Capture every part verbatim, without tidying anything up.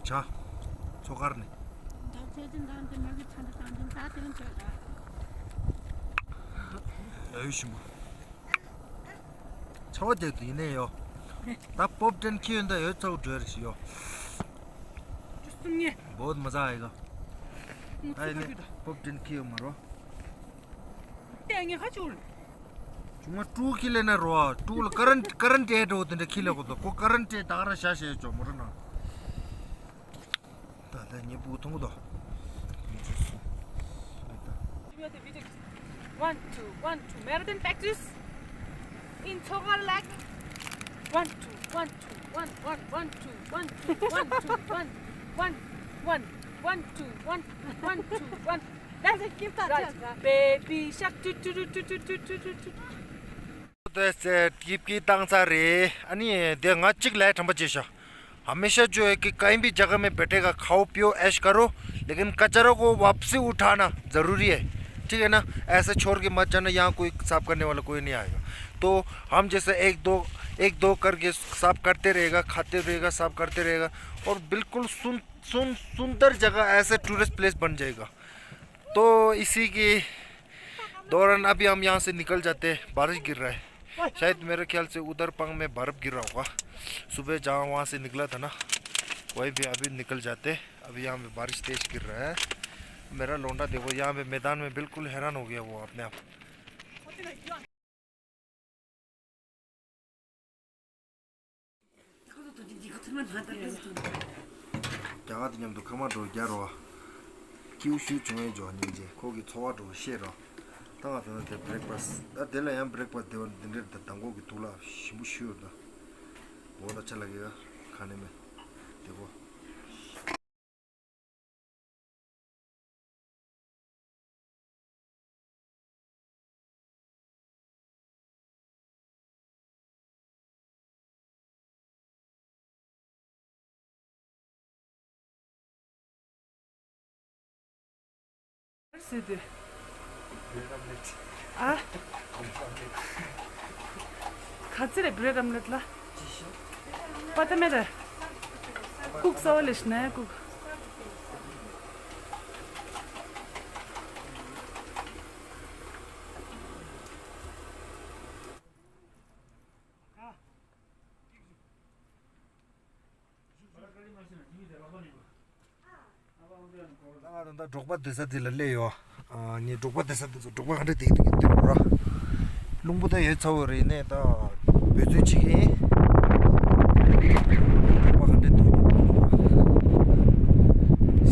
བྱ། མཚོ་ཁར་ནས། ད་ཆོས་ཅན་དང་དེ་མ་གི་ཚན་དུ་བཏང་དུས་ད་དེ་རིང་ཆོས་ད། ཨ་ཡུ་ཤི་མ། ཆ་བ་དེ་དུ་ཡིན་ནས་ཡོ། ད་པོབ་ཏྲན་ཁི་ཡོན་ད་ཡོད་ཚོགས་འགྲོ་རེ་ཞིག་ཡོ། ཅུ་སུམ་ངེ། བོད་མ་ཟ་ཡི་ག་ད་ཡིན་ནས་པོབ་ཏྲན་ཁི་ཡོད་མ་རོ། ལྟས་ངན་ཁ་ཆུ་ལ། ཅུང་མ་ཀྲུ་ཁི་ལེ་ན་རོ། ཀྲུ་ལ་ཀ་རན་ཀ་རན་ཏེ་འགྲོ་དེ་འདྲ་ཁི་ལེ་གོ་དོ་ཁོ་ཀ་རན་ཏེ་ད་ག་ར་ཤ་ཤེ་ཅོ་མོ་ར་ན། ད་ད་ཉེ་པུ་ཐུང་གོ་དོ། One, two, one, two. Marathon practice in Tsogar Lake. One, two, one, two, one, one, one, two, one, two, one, two, one, one, one, one, two, one, one, two, one. That's it. Keep touching. Right. Baby shark. ཏོ་ཏོ་ཏོ་ཏོ་ཏོ་ཏོ་ཏོ། དེ་ཚེ་ཀིབ་ཀིབ་བཏང་ཚར་རེད། ཨ་ནི་དེ་ང་གཅིག་ལས་དྲན་པ་བརྗེད་ཤག हमेशा जो है कि कहीं भी जगह में बैठेगा, खाओ पियो, ऐश करो, लेकिन कचरा को वापसी उठाना ज़रूरी है। ठीक है ना? ऐसे छोड़ के मत जाना, यहाँ कोई साफ करने वाला कोई नहीं आएगा। तो हम जैसे एक दो, एक दो करके साफ करते रहेगा, खाते रहेगा, साफ करते रहेगा, और बिल्कुल सुन, सुन, सुंदर जगह ऐसे टूरिस्ट प्लेस बन जाएगा। तो इसी के दौरान अभी हम यहाँ से निकल जाते हैं, बारिश गिर रहा है। शायद मेरे ख्याल से उधर पंग में बर्फ गिर रहा होगा। सुबह जहाँ वहाँ से निकला था ना, वहीं पे अभी निकल जाते हैं। अभी यहाँ पे बारिश तेज गिर रहा है। मेरा लौंडा देखो, यहाँ पे मैदान में बिल्कुल हैरान हो गया वो अपने आप। རྒྱ་གར་དང་མཉམ་དུ་ཁ་མ་འགྲོ་རྒྱ་རོ། ཁྱིའུ་ཤུ་བྱུང་བའི་ཇོ་སྙིང་རྗེ་ཁོ་གི་འཚོ་བ་འགྲོ་ཤེས་རོ། ད་ང་ད་ནི་དེ་བྷི་རེག་ཕ་སི་ད་དེ་ལ་ཡང་བྷི་རེག་ཕ་སི་དེ་བ་འདི་འདྲའི་ད་དང་གོ་གི་དུག་ལ་ཞིམ་པོ་ཤུ་ཡོད་ད། འོ་ད་ཆ་ལ་གི་ཁ་ནི་མེ། དེ་གོ། སྲིད་དེ། ཨ། ག་ཚི་རེ་བྷི་རེཌ་ཨམ་ལེཊ་ལ། པ་ཏ་མེ་རེ། ཁུག་ས་བ་ལེ་ཤི་ན་ཡ་ཁུག་ད་ང་ད་ལྟ་འབྲོག་པ་སྡོད་ས་དེ་ལ་སླེབས་ཡོད། ཨ་ནི་འབྲོག་པ་སྡོད་ས་དེ་ཚོ་འབྲོག་པ་ག་འདྲ་བསྡད་ཀྱི་འདུག་སྟོན་རོགས། རླུང་བུ་ད་ཡོད་ཚ་བོ་རེད་ནས་ད་འབོད་ཚོད་བྱེད་ཀྱི་ཡིན། འབྲོག་པ་ག་འདྲ་སྡོད་ཀྱི་འདུག་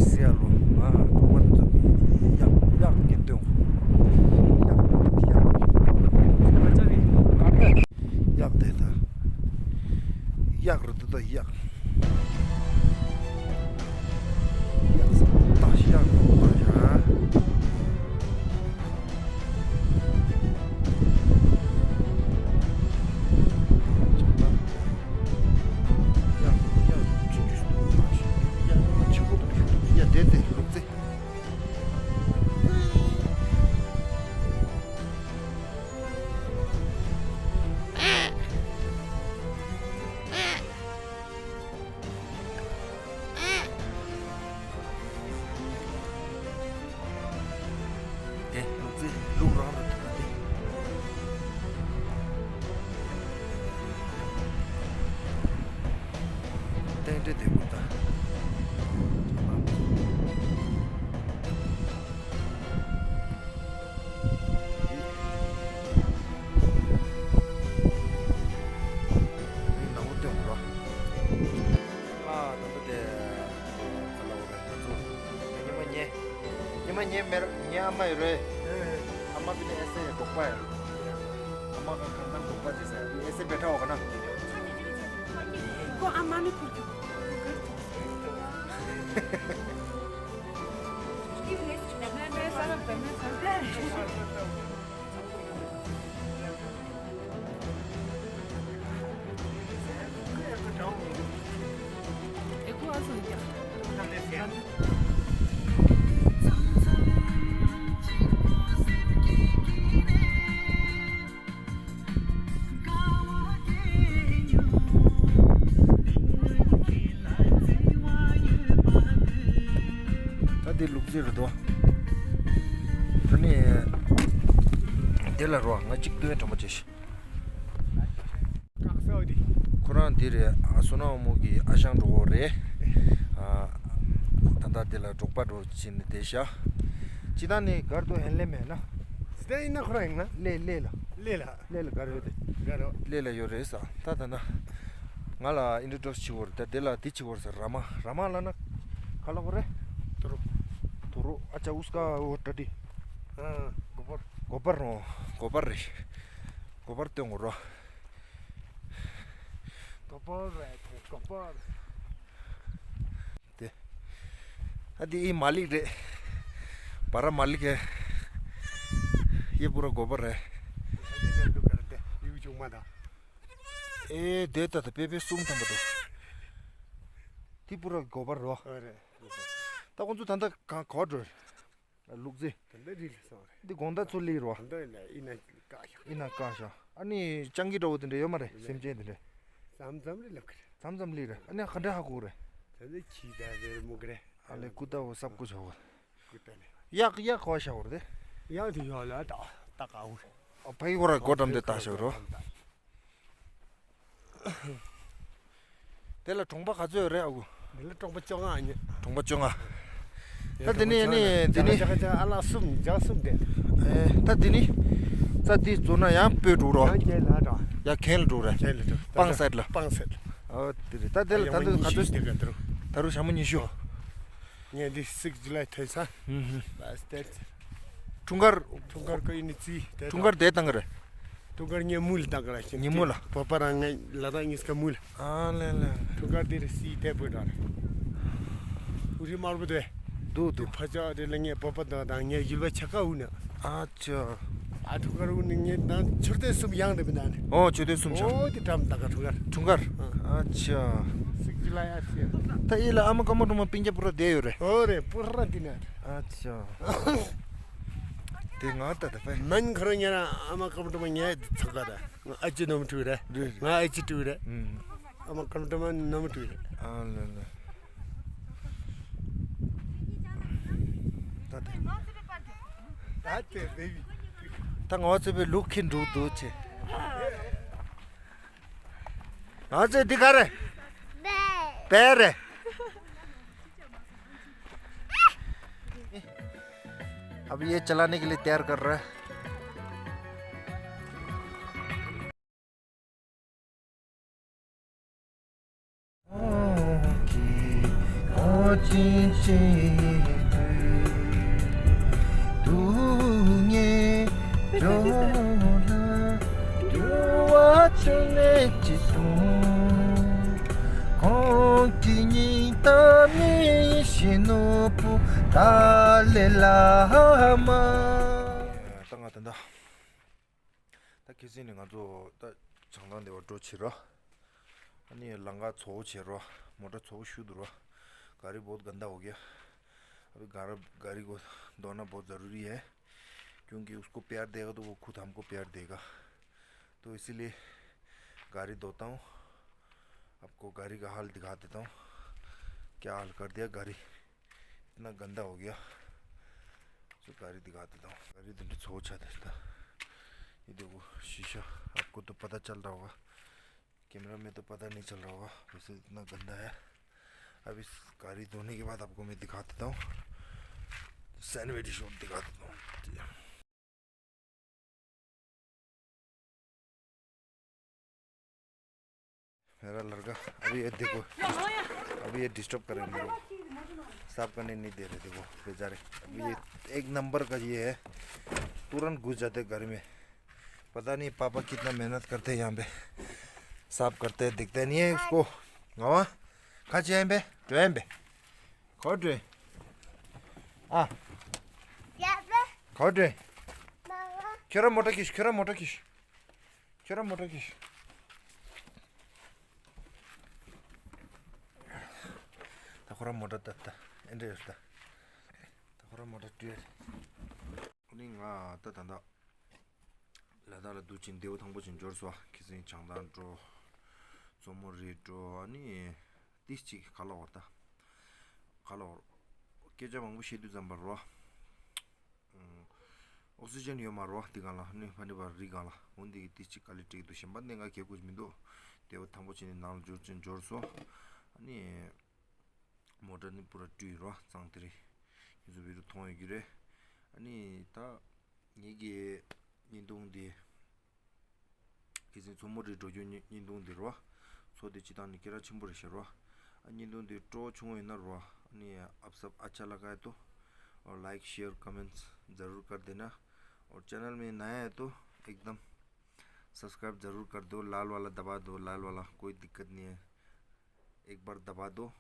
ཟེར་ཡ་ལོ། ང་འབྲོག་པ་དེ་ཚོ་གི་གཡག་གཡག་གི་སྟོན། གཡག་གཡག་ག་ཅག་གི་ག་ད། གཡག་དེ་ད། གཡག་རུ་དུ་ད་གཡག་གཡག་ས་ད་གཡག་རུ་ད་ཡ། དེ་ལུག་རྫི་ལུག་རང་རུ་ཐུག་པ་དེ། ཏན་ཏན་དེ་དགོས་ད། ཨ་ད་ལྟ་དེ་ག་ལ་འོ་རེད་ང་ཚོ་ཉི་མ་ཉེ་ཉི་མ་ཉེ་མེར་ཉེ་ཨ་མ་ཡོད་རེད། ཨ་མ་པི་ནི་ཨེ་སེ་འབོག་པ་ཡ། ཨ་མ་ག་གང་གང་འབོག་པ་ཅི་ཟེར་ཨེ་སེ་བེ་ཁྲ་འོ་ག་ན། ཁོ་ཨ་མ་ནི་ཁུར་ཁྱུག་འདི་རེད་དོ། ཨ་ནི། དེ་ལ་རོ་ང་གཅིག་ལྟོས་དྲང་པོ་བྱས་ཤིག་ཁོ་རང་འདི་རེད། ཨ་བསོད་ནམས་དབང་མོ་གི་ཨ་ཞང་གྲོགས་པོ་རེད། ཨ། ད་ལྟ་འདི་ལ་འབྲོག་པ་འགྲོ་བྱས་ནས་བསྡད་ཤག་ཅི་ད་ནི་གར་དུ་ཧན་ལེ་མེད་ན། ཇི་ལྟར་ཡིན་ན་ཁོ་རང་ཡིན་ན། ལེ་ལེ་ལ། ལེ་ལ། ལེ་ལ་གར་ཡོད་དེ། གར་རོ། ལེ་ལ་ཡོད་རེད་ས། ད་ད་ན། ང་ལ་ཨིན་ཊྲོ་ཌུ་སི་བྱེད་དགོས་རེད། ད་དེ་ལ་དེ་བྱེད་དགོས་རེད་ས། ར་མ་ར་མ་ལ་ན། ག་ལ་གོ་རེད། དུ་རུ། དུ་རུ་ཨ་ཅག་ཨུས་ཀ་འོ་ཏྲ་ཏི། ཨ། གོ་པར། གོ་པར་རོ། གོ་པར་རེད། གོ་པར་སྟོན་དགོས་རོ། གོ་པར་རེད་གོ་པར། དེ། ཨ་དེ་ཨི་མ་ལིག་རེད། བ་ར་མ་ལིག་ག་ཡེ་པུ་ར་གོ་པར་རེད། ཨ་དེ་ནང་དུ་གར་དེ་ཡུག་ཆུང་མ་དང་། ཨེ་དེ་ད་ད་པེ་པེ་གསུམ་ཐམ་པ་དུ། དེ་པུ་ར་གོ་པར་རོ། ཨ་རེད། ད་ཁོང་ཚོ་ད་ལྟ་གང་གོ་འགྲོ། ལུག་རྫི། ད་ལྟ་རི་ལ་སོང་རེད། འདི་དགོང་དག་ཚོ་ལི་རོ། ད་ལྟ་ལ་ཨི་ན་བཀག་ཤག་ཨི་ན་བཀག་ཤག་ཨ་ནི་སྤྱང་ཀི་འདྲ་བོ་དེ་འདྲ་ཡོད་མ་རེད། སེམས་ཅན་དེ་འདྲ། མཚམས་མཚམས་རེ་ལབ་ཀི་རེད། མཚམས་མཚམས་ལི་རེད། ཨ་ནི་ག་འདྲ་ཧ་གོ་རེད། ད་ལྟ་ཁྱི་ད་རེ་མུ་གི་རེད། ཨ་ལེ་ཀུ་ཏ་བོ་སབ་ཀུ་ཆོ་བོ། ཀུ་ཏ་ལེ། གཡག་གཡག་གོ་ཤ་བོ་རེད། གཡག་དེ་ཡོད་ལ་ད་ད་ག་བོ་རེད། ཨ་ཕ་གི་ཁོ་ར་སྒོ་འགྲམ་དེ་ལྟ་ཤག་རོ། དེ་ལ་གྲོང་པ་ག་ཚོད་ཡོད་རེད་ཨ་ཁུ། དེ་ལ་གྲོང་པ་བཅོ་ལྔ་ཨ་ཉེ། གྲོང་པ་བཅོ་ལྔ། ད་དེ་ནི་ཨ་ནི་དེ་ནི། ཇག་ཇག་ཨ་ལ་གསུམ་ཇག་གསུམ་དེ། ཨེ་ད་དེ་ནི། རྩྭ་དེ་བཙོ་ན་ཡང་སྤོས་འགྲོ་རོ། ཡང་རྒྱལ་ལ་འགྲོ། ཡང་གན་ལ་འགྲོ་རེད། གན་ལ་འགྲོ། སྤང་སེད་ལ། སྤང་སེད་ལ། ཨོ་དེ་རེད། ད་དེ་ལ་ད་དེ་ག་ཚོད། ད་རུ་ཞྭ་མོ་ཉི་ཤུ། ངས་འདི་སིག་ཇུ་ལའི་ཐོས་ས། ཧུམ་ཧུམ། ལ་སྟེར། འཁྲུངས་སྐར། འཁྲུངས་སྐར་ཀ་ཡིན་ནི་ཙི་དེ། འཁྲུངས་སྐར་དེ་བཏང་གི་རེད། འཁྲུངས་སྐར་ངས་མུལ་བཏང་གི་རེད། ཉིན་མོ་ལ། བོད་པ་རང་ངས་ལ་དྭགས་གཉིས་ཀ་མུལ། ཨ་ལེ་ལེ། འཁྲུངས་སྐར་དེ་རེད་སི་དེ་བོད་རང་རེད། འུ་རི་དམར་པོ་དེ། འདུག་འདུག་ཕ་ཅག་དེ་ལ་ངས་བོད་པ་དང་དང་ངས་ཡུལ་པ་ཆ་ཀ་འུ་ནི། ཨ་ཅོ། ཨ་འཁྲུངས་སྐར་འུ་ནི་ངས་དང་མཆོད་རྟེན་གསུམ་ཡང་རེད་མི་འདང་ནི། ཨོ་མཆོད་རྟེན་གསུམ་ཆ། ཨོ་དེ་འགྲམ་ད་ག་འཁྲུངས་སྐར། འཁྲུངས་སྐར། ཨ་ཅོ། སིག་ཇུ་ལའི་ཨ་ཅེ། ད་ཡིད་ལ་ཨ་མ་ཀ་མ་ཀྲུ་མ་སྤུན་ཀྱག་པུ་ར་བསྡད་ཡོད་རེད། ཨོ་རེད་པུ་ར་འདི་ན། ཨ་ཅོ། དེ་ང་ད་ད་པའི། མན་ཁ་ར་ཉ་ར་ཨ་མ་ཀ་མ་ཀྲུ་མ་ཉ་ཚ་ག་ད། ང་ཨ་ཅེ་ནོམ་ཀྲུ་རེད། རེད་རེད། ང་ཨ་ཅེ་ཀྲུ་རེད། ཨུམ། ཨ་མ་ཀ་མ་ཀྲུ་མ་ནོམ་ཀྲུ་རེད། ཨ་ལེ་ལེ། ད་དེ། ད་དེ་བེ་བི། ད་ང་ཚོ་བེ་ལུག་ཁྱི་འགྲོ་འདུག་ཅེ། ང་ཚོ་འདི་ག་རེ། བེ་རེད། अब ये चलाने के लिए तैयार कर रहा है। ད་ང་ད་ལྟ། ད་ཁྱེད་ཚོ་ནི་ང་ཚོ་ད་བྱང་ཐང་སྡེ་བ་འགྲོ་བྱེད་རོ། ཨ་ནི་ལམ་ཁ་ཚ་པོ་བྱེད་རོ། མོ་ཊ་ཚ་པོ་ཞུ་འདུག་རོ། गाड़ी बहुत गंदा हो गया। अभी गाड़ी गाड़ी को धोना बहुत ज़रूरी है, क्योंकि उसको प्यार देगा तो वो खुद हमको प्यार देगा। तो इसीलिए गाड़ी धोता हूँ, आपको गाड़ी का हाल दिखा देता हूँ। क्या हाल कर दिया गाड़ी। इतना गंदा हो गया। तो गाड़ी दिखा देता हूँ। गाड़ी तो ཚ་པོ་ཆགས་ཐལ། ये देखो शीशा, आपको तो पता चल रहा होगा, कैमरा में तो पता नहीं चल रहा होगा, वैसे इतना गंदा है। अब इस गाड़ी धोने के बाद आपको मैं दिखा देता हूँ, सैंडविच शॉप दिखा देता हूँ। मेरा लड़का, अभी ये देखो, अभी ये डिस्टर्ब कर रहे हैं मेरे को, साफ करने नहीं दे रहे। देखो बेचारे, अभी ये एक नंबर का ये है, तुरंत घुस जाते घर में। पता नहीं पापा कितना मेहनत करते हैं यहाँ पे, साफ करते हैं, दिखते नहीं है उसको। मामा, खा चाहिए पे, ट्रेन पे, खो ट्रेन। आ, खो ट्रेन। क्यों मोटा किश, क्यों मोटा किश। ཁྱོད་རང་མོ་ཊ་ཁྱེར་ཤོག་ད་ཁོ་རང་མོ་ཊ་ད་ད་ཨེ་འདྲ་ཡོད་ད། ད་ཁོ་རང་མོ་ཊ་སྤྲད། ཨ་ནི་ང་ད་ད་ད་ལ་དྭགས་ལ་འདུག་ཅིང་བདེ་པོ་ཐང་པོ་ཅིག་འབྱོར་སོང་། ཁྱེད་ཚོ་བྱང་ཐང་འགྲོ། མཚོ་མོ་རི་འགྲོ། ཨ་ནི་ཏིས་ཅིག་ག་ལ་བར་ད། ག་ལ་བར། སྐད་ཆ་མང་པོ་བཤད་དུས་ཙམ་པར་རོ། ཨོག་སི་ཇན་ཡོད་མ་རོ་འདི་གང་ལ་ནི་ཕ་ནི་བར་རི་གང་ལ་འོན་འདི་གི་ཏི་ཅི་དཀའ་ལས་འཕྲད་ཀྱི་འདུག་གཞན་པ་ནི་ང་གལ་དགོས་མི་འདུག་དེ་བ་དང་པོ་བྱས་ནས་ནང་ལ་འབྱོར་ཅན་འབྱོར་སོ། ཨ་ནི་མོ་ཊ་ནི་པུ་ར་བཀྲུས་རོ་གཙང་དེ་རེད། ཁྱེད་ཚོ་བི་རུ་མཐོང་ཡོད་ཀྱི་རེད། ཨ་ནི་ད་ངེད་ཀྱི་བརྙན་ཐུང་འདི། ཁྱེད་ཚོའི་མཚོ་མོ་རི་འགྲོ་རྒྱུ་བརྙན་བརྙན་ཐུང་འདི་རོ། མཚོ་དེ་སྤྱི་བཏང་ནི་སྐད་གྲགས་ཆེན་པོ་རེད་ཤག་རོ། ཨ་བརྙན་ཐུང་འདི་སྤྲོ་བོ་བྱུང་བ་ཡིན་ན་རོ། ཨ་ནི་आप सब अच्छा लगा है तो और लाइक शेयर कमेंट्स ज़रूर कर देना। और चैनल में नया है तो एकदम सब्सक्राइब ज़रूर कर दो। लाल वाला दबा दो, लाल वाला, कोई दिक्कत नहीं है। एक बार दबा दो,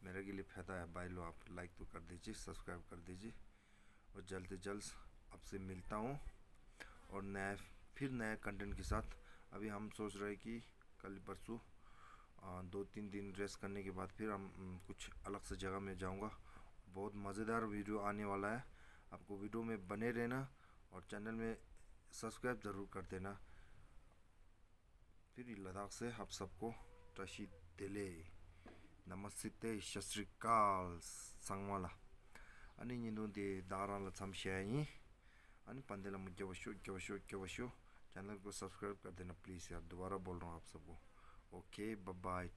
मेरे के लिए फ़ायदा है भाई लोग। आप लाइक तो कर दीजिए, सब्सक्राइब कर दीजिए। और जल्द से जल्द आपसे मिलता हूँ और नया, फिर नया कंटेंट के साथ। अभी हम सोच रहे हैं कि कल परसों, आ, दो तीन दिन रेस्ट करने के बाद फिर हम, उम, कुछ अलग से जगह में जाऊँगा। बहुत मज़ेदार वीडियो आने वाला है। आपको वीडियो में बने रहना और चैनल में सब्सक्राइब ज़रूर कर देना। फिर लद्दाख से आप सबको ཏྲ་ཤི་དེ་ལེ། ནམ་སྟེ་ཤ་སྲི་ཀལ། ཚང་མ་ལ། ཨ་ནི་བརྙན་ཐུང་དེ་ད་རང་ལ་མཚམས་བཞག་ཡིན། ཨ་ནི་བན་དེ་ལ་མོ་རྒྱབ་ཤོག་རྒྱབ་ཤོག་རྒྱབ་ཤོག चैनल को सब्सक्राइब कर देना प्लीज यार। दोबारा बोल रहा हूँ आप सबको। Okay, bye bye.